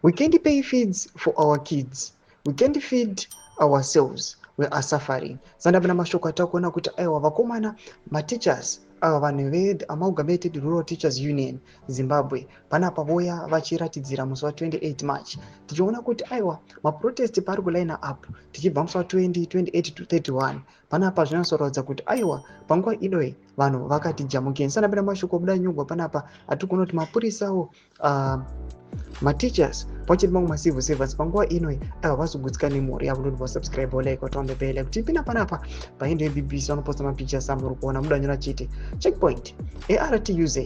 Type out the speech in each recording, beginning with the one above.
We can't pay fees for our kids, we can't feed ourselves, we are suffering. Sandapinda mashoko atakuona kuti aiwa, vakomana, mateachers ava, vanhu veThe Amalgamated Rural Teachers Union Zimbabwe, panapa voya vachiratidzira musi wa28 March. Tichiona kuti aiwa, maprotest pari kuline up tichibva musi wa20, 28 to 31. Panapa zvinonyatsoratidza kuti aiwa, panguva inoi vanhu vakati jamukeni. Sandapinda mashoko obuda nyugwa panapa, atiri kuona kuti mapurisawo, mateachers pachiri mamwe macivil servants panguva inoi aiwa, vazogutsikana nemhuri yavo. Ndoti vasubscribe, like, on the bell kuti ipinda panapa paendo yeBBC vanoposta mapictures amuri kuona mudanyora chete. Checkpoint ARTUZ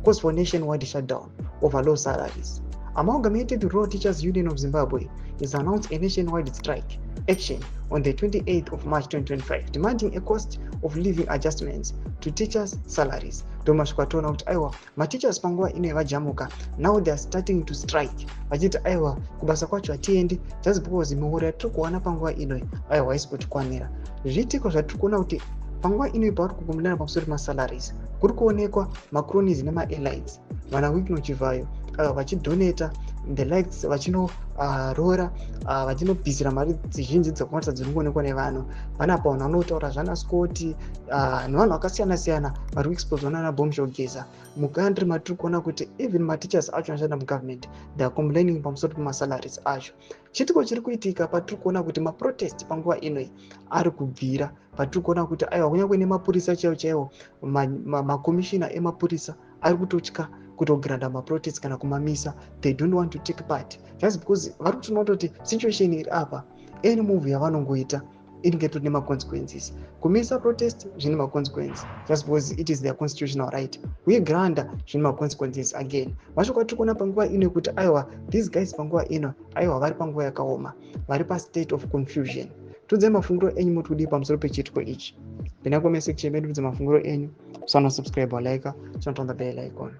calls for nationwide shutdown over low salaries. Amalgamated Rural Teachers Union of Zimbabwe has announced a nationwide strike action on the 28th of March 2025, demanding a cost of living adjustments to teachers' salaries. Ndomashoko atoona kuti aiwa, mateachers panguva ino vajamuka. Now they are starting to strike, vachiti aiwa, kubasa kwacho hatiendi just because mihoro yatiri kuwana panguva inoi aiwa, haisi kutikwanira. Zviitiko zvatiri kuona kuti panguva inoi pavari kukumbirana pamusoro pemasalaries, kuri kuonekwa macronies nemaelites, vana Wicknell Chivayo, vachidonata the likes, vachinoroora, vachinobvisira mari zhinji dzakawandisa dziri kuonekwa nevanhu panapa. Vanhu vanotaura zvana Scott nevanhu vakasiyana siyana vari kuexposwa nana Bombshell Geza. Mucountry matiri kuona kuti even mateachers acho anoshanda mugovernment, they are complaining pamusoro pemasalaries acho. Chitiko chiri kuitika patiri kuona kuti maprotest panguva inoi ari kubvira, patiri kuona kuti aiwa, kunyange nemapurisa chaiwo chaiwo, makomishina emapurisa ari kutotya kutogranda maprotest kana kumamisa. They don't want to take part just because vari kutoona kutoti situation iri apa, any move yavanongoita inenge itori nemaconsequences. Kumisa protest zvine maconsequence just because it is their constitutional right. Kuigranda zvine maconsequences again. Mashoko atiri kuona panguva ino ekuti aiwa, these guys panguva ino aiwa, vari panguva yakaoma, vari pastate of confusion. Tudzai mafungiro enyu, muti kudii pamusoro pechiitiko ichi? Pinda comment section medu, tudze mafungiro enyu. Usana subscribe, like, turn on the bell icon.